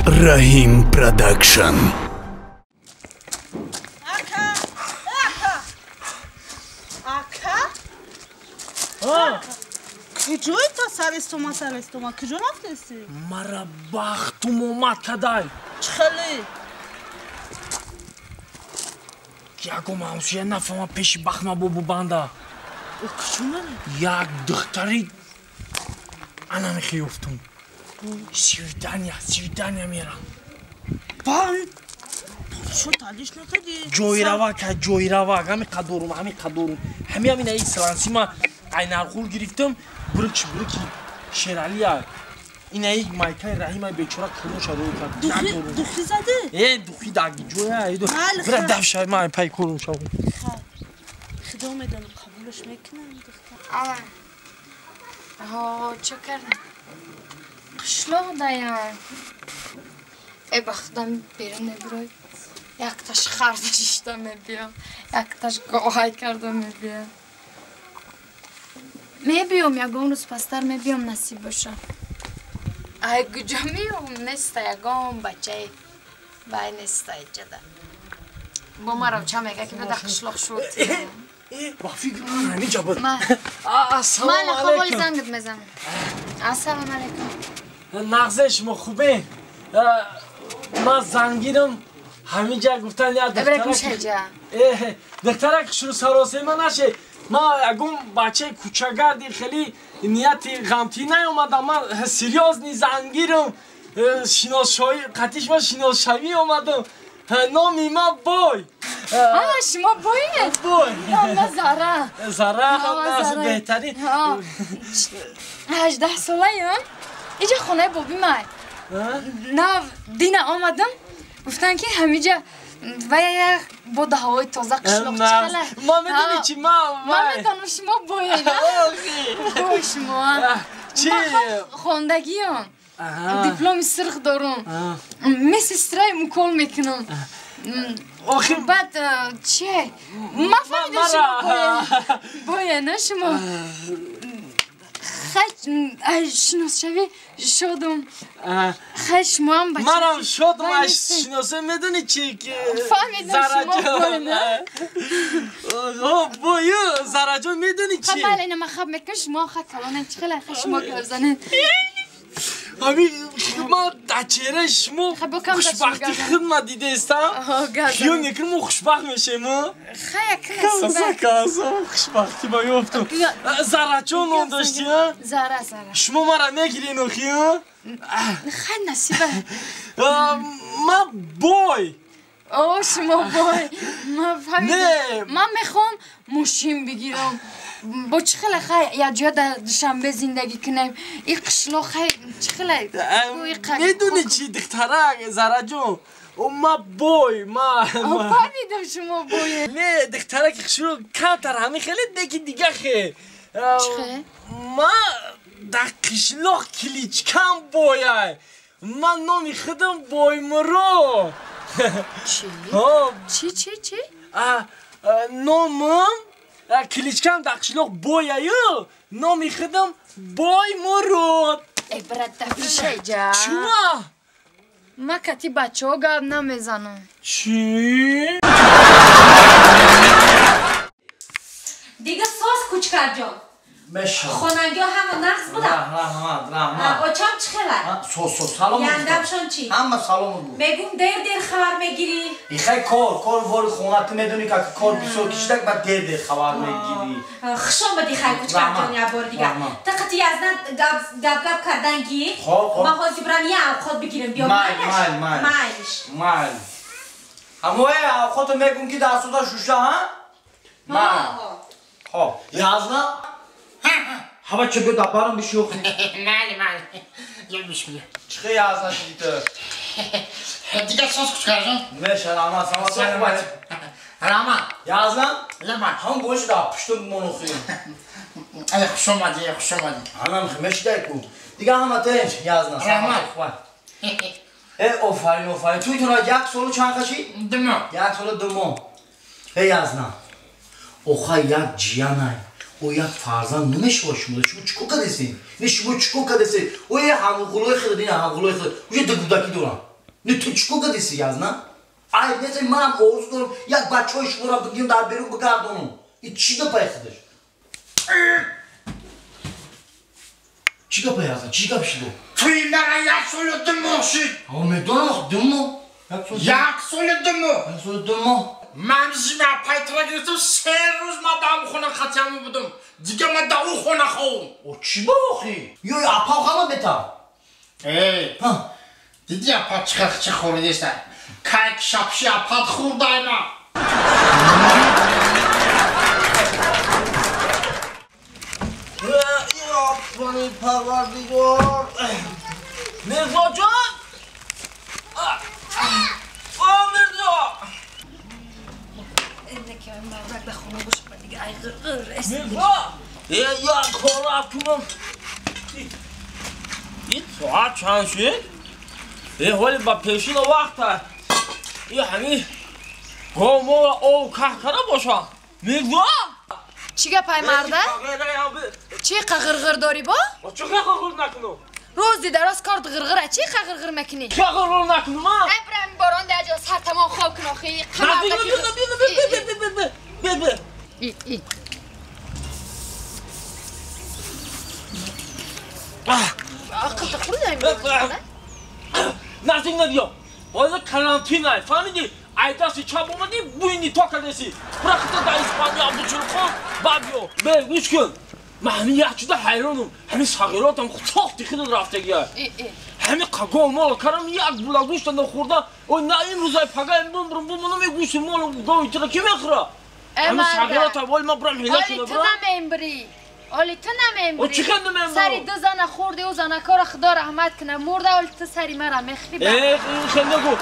Раҳим Продакшн. Ака! Ака! Ака? Куҷои то сарестома сарестома? Куҷо рафтеси? Мара бахтум омад кадай. Чӣ хеле? Ягон ҳамсоя нафаҳма пеши бахтма бобу банда. Куҷо мери? Як духтари ана мехиёфтум. Свидания, свидания мерам. Шо талиш накади? Ҷойравак, ҷойравак, ҳами қадорум, ҳами қадорум. Ҳами ҳамина и слансима айнархур гирифтам, бурки бурки Шералия. Инаи майкаи Раҳимаи бечора кулоша рӯй кард. Духи зади? Э, духи даги ҷоя. Бира дафша, ман пай курум шавам. Худо медонам қабулаш мекунам духтар. Ала. Ҳо, чӣ кардам? Қишлоқ даям. Э, ба худам берун мебирой. Якташ харда шишта мебиям, якташ гоҳай карда мебиям. Мебиём, ягон рӯз пастар мебиём, насиб боша. Ай, куҷо меём? Неста ягон бачаи вай неста иҷада. Бо маро ча мега ки беда қишлоқ шуд. Ба фикр ман ҳаминҷа буд. Ассалому Майла, хоб, оли алайкум. зангат мезанам. Ассалому алайкум. Нағзе, шумо хубе? Ман зангирам. Ҳаминҷа гуфтан як Эбрек духтарак. мушаҷа. Э, духтарак шуру саросема наше. Ман ягон бачаи кӯчагарди хеле нияти ғамтӣ наёмадам. Ман серьёзный зангирам. Шиносшоӣ қатиш ма шиносшавӣ омадам. Номи ман Бой. А, шумо боед? Бой. Ман Зара. Зара, Ман Зара. беҳтарин. 18 солаям. Иҷа хонаи боби май. Нав дина омадам. Гуфтанд ки ҳамиҷа вая як боду ҳавои тоза, қишлоқ чӣ хела. Ма медонӣ чи ма Ман медонам, шумо боед. Бой шумо. Чи? Хондагиам. Дипломи сурх дорум. Медсестраи укол мекунам. Охи Баъд чи? Ман фаҳмидам, шумо боед. Боед, на шумо? Хай, шиносшавӣ шодум. Хай, шумоам бача. Манам шодум Вай аз нестед. шиносоӣ, медонӣ чи? Фаҳмидам, шумо боед, на? Бою Зараҷон, медонӣ Хаб, чи? майла, ина ман хаб мекунам, шумо хай калонен, чӣ хела, хай шумо гап занед. Ҳами ман дар чеҳраи шумо Хай, бо кам дар шумо хушбахтӣ гап занед. худ ма дидаистам. Оҳо, гап Хиёл занед. мекунам, мо хушбахт мешем. Хай, як насиба. Каза, хушбахтӣ ба ёфтум. Зараҷон ном дошти, а? Зара, Зара. Шумо мара мегирен охи? Хай, насиба. Ман Бой. О, шумо бой. Ман фаҳмидам. Не. Ман мехоҳам мошин бигирам. Бо чӣ хела, хай, якҷоя дар Душанбе зиндагӣ кунем. И қишлоқ, хай, чӣ хела? Медонӣ чи, духтарак Зараҷон, ма бой ма. Фаҳмидам, шумо бое. Не, духтараки хушрӯ, камтар ҳамин хеле деки дига хе. Чӣ хе? Ма дар қишлоқ кличкам Бояй. Ман номи худам Боймуро. Чӣ? Чӣ, чӣ, чӣ? Номам, кличкам дар қишлоқ Бояю, номи худам Боймурод. Э, брат, дафишаҷа. Чума? Ма кати бачаҳо гап намезанам. Чӣ? Дига соз, Кучкарҷон. Мешавад. Хонангиҳо ҳама нағз буданд? Раҳмат, раҳмат. Очам чӣ хела? Соз, соз, салом. Яндамшон чӣ? Ҳама саломат буд. Мегум, дер дер хабар мегирӣ. Ихай, кор бори хона, ту медонӣ, ка кор бисёр кишидак, баъд дер дер хабар мегирӣ. Хуш омадӣ, хай, Кучкарҷон, як бори дига. Раҳмат. Тақати язна гап-гап кардан гир. Хоб, хоб. Ман ҳозир бирам як авқот бигирам биём. Майл, майл, майл. Майлиш. Майл. Ҳамое авқото мегум, ки дастуда шуша, ҳа? Майл. Хоб. Язна? Ҳама чӣ биё дабарам бишӯхӣ. Майли, майли. Я бисмилла. Чӣ язна шидӣ ту? Дига соз, Кучкарҷон. Меша, раҳмат, саломат. Саломат. Раҳмат. Язна? Лаба. Ҳам бош дар пуштум бимон охӣ. Ай, хуш омадӣ, хуш омадӣ. Ҳамам мешидай ку. Дига ҳама тинч, язна. Раҳмат. Э, офарин, офарин. Туйтона як солу чанд қашид? 2 моҳ. Як солу 2 моҳ. Э, язна. Оха, як ҷиянай. О, як фарзанд намешава шумо. Шумо чӣ кор кардесин? Не, шумо чӣ кор кардесин? О, е ҳамғулои худ, ина ҳамғулои худ. Уже ду кӯдакӣ дорам. Не ту чӣ кор кардиси язна? Ай несе манам орзу дорам як бачаҳои шуморо бигирам дар берун бигардонам. И чӣ гапае худаш? Чӣ гапае язна? Чӣ гап шидо? Туи мара як солу ду моҳ шид. О медонам ду моҳ. Як солу ду моҳ. Як солу ду моҳ. Ман зима пайтра гирифтам, се рӯз ман дар ҳамон хона қатиамон будам. Дига ман дар ӯ хона ховам. О чӣ ба охи? Ё апа хама бета. Эй, диди апа чӣ қадр чӣ хӯридеста? Кайк шапши апат хӯрдайма. Ё Парвардигор. Мирзоҷон! О Мирзо! Мардак дар хона боша ба дига ай ғирғир. Мирзо! Як кора кунам. Ин соат чанд шуд? Ҳоли ба пешина вақта. И ҳамин гомола ов каҳ кара боша. Мирзо! Чӣ гапай марда? Чӣ қа ғирғир дорӣ бо? Чӣ қа ғирғир накунам? Рӯзи дароз корд ғирғира чӣ қа ғирғир мекунӣ? Чӣ ғирғир накунам? Ибраҳим борон даҷо сар тамом хоб кун охи. Бе. Ақл хӯрдай. Наздик набиё. Ҳозир карантинай, фаҳмидӣ? Ай дасти чап омадӣ, буйни то кардеси. Бирахта дар Испания Абдучилхон бабиё. Бе, гӯш кун. Ман ҳамин як чиза ҳайронам. Ҳамин сағиротам сохти худат рафтагия. Ҳамин қагол мол карам як була гӯшта нахӯрда. Ой, на имрӯзай пагай бумрум бумунам гӯшти мол гови тира ки мехӯра? Ҳамин сағиротам вол ман бурам ҳила шуда бурам. Оли ту намембирӣ. Оли ту намембирӣ. О чӣ хел намембирам? Сари ду зана хӯрди, ӯ занакора худо раҳмат кунад. Мурда оли ту сари мара мехӯрӣ. Э, хел нагӯ.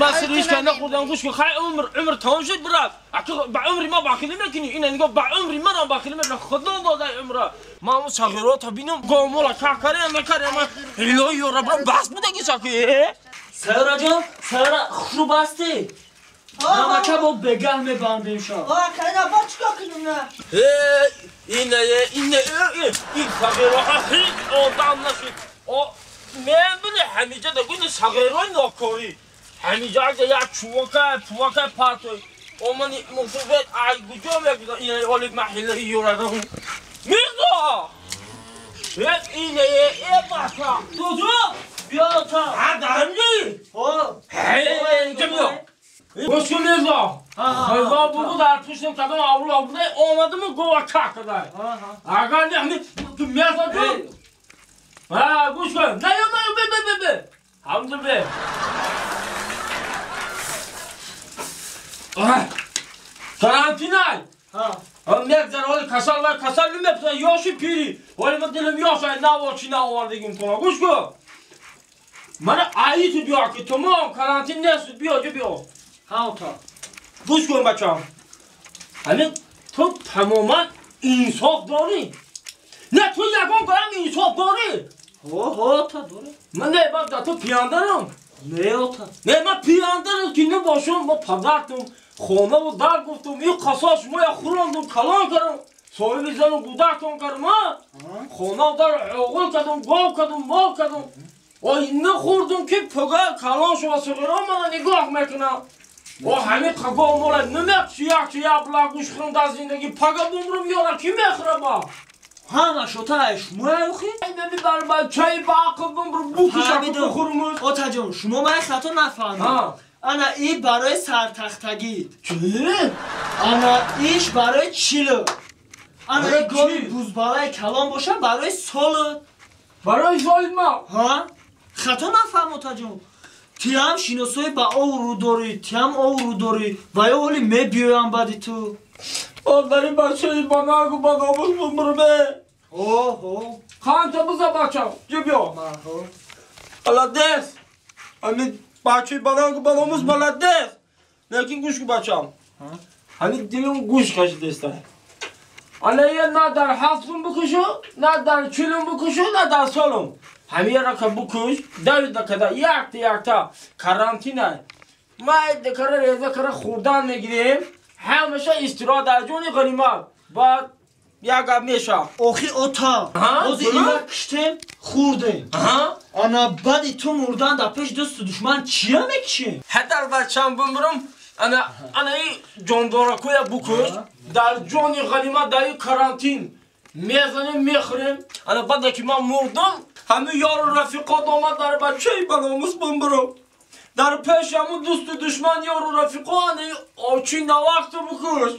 Ман сари ҳеҷ кас нахӯрдам. Гӯш кун, хай умр тамом шуд брат. Аки ба умри ман бахилӣ мекунӣ. Ина нигоҳ ба умри манам бахилӣ мекунӣ. Худо додай умра. Ман он сағирота бинам, гомола каҳ карем, накарем. Ман ҳилои ёра брам бас будаги саки. Сайёра ҷон, сайёра хушрӯ бастӣ. Намака бо бегаҳ мебандем шо. Кайна бо чикор кунем на? Ина ина ин сағироҳа ҳеҷ одам нашуд. Мебини ҳамиҷа дагуни сағирои нокорӣ. Ҳамиҷа агар як чувака пувака партой. Омани мусибат ай куҷо мегузар? Ина оли ман ҳилаи ёрадам. Мирзо! Ина э бача. Дуду биё та. Ҳа дар ҳамиҷаи? Ҳо. Инҷа биё. Гӯш кун Мирзо. Худо бугу дар пуштам кадом авлу авлудай омадиму гова каҳ кадай. Агар не ҳами ту Мирзо ҷон. Ҳа гӯш кун. Наё наё бе бе бе бе. Ҳамду бе. Карантинай. Мегзар ҳоли касал вай касал намепурсад ёши пири. Ҳоли ман дилам ёш ай навочи наовардагим тона. Гӯш кун. Мана аи ту биё ки тамом карантин нест биё ҷо биё. Ҳа Гӯш кун бачам. Ҳамин ту тамоман инсоф дорӣ. Не ту ягон корам инсоф дорӣ. Ҳо ҳо та дорӣ. Ман не бак да ту пияндарам. Не ота. Не ман пияндарам ки набошам ба падартум хонаву дар гуфтум ин қасо шумоя хӯрондум калон кардам соҳиби зану гудактон кардам а хонаву дар оғул кардам гов кардам мол кардам. Ой нахӯрдум ки пага калон шува сағиро мана нигоҳ мекунам. О ҳамин қаго мола намекши якчи як була гӯш хӯрам дар зиндагӣ пага бумрум ёра ки мехӯра ба? Ҳа нашота ай шумо охи? Ай наби бар бачаи ба ақл бумрум букиша бухӯрумуз. Отаҷон шумо ман хато нафаҳмид. Ана и барои сартахтагӣ. Чӣ? Ана иш барои чилу. Ана и гови бузбалаи калон боша барои солу. Барои соли ма? Ҳа? Хато нафаҳм отаҷон. Тиам шиносои ба оврӯ дорӣ, тиам оврӯ дорӣ, ва ё ҳоли мебиёям баъди ту. Одари бачаи ба нагу ба номус бумрме. Ҳо ҳо. Қанча биза бачам, ҷи биё. Ҳо. Молодец. Ҳамин бачаи ба нагу ба номус молодец. Лекин гӯш кун бачам. Ҳамин дилим гӯш кашидеста. Ана я на дар ҳафтум бикушу, на дар чилум бикушу, на дар солум. Ҳамин ка бикуш, давида када якта якта карантина. Ма декара реза кара хӯрдан мегирем. Ҳамеша истироҳат дар ҷони ғанимат. Баъд Як гап меша. Охи ота, ози ина киштем, хӯрдем. Ана баъди ту мурдан дар пеш дӯсту душман чия мекишем? Ҳадар бачам бимирам, ана ана и ҷондоракоя букуш, дар ҷони ғанима дар и карантин мезанем, мехӯрем. Ана баъде ки ман мурдам, ҳамин ёру рафиқот омад дар бачаи баломус бимбирам. Дар пеш ҳамун дӯсту душман ёру рафиқо ана и очи навақту букуш.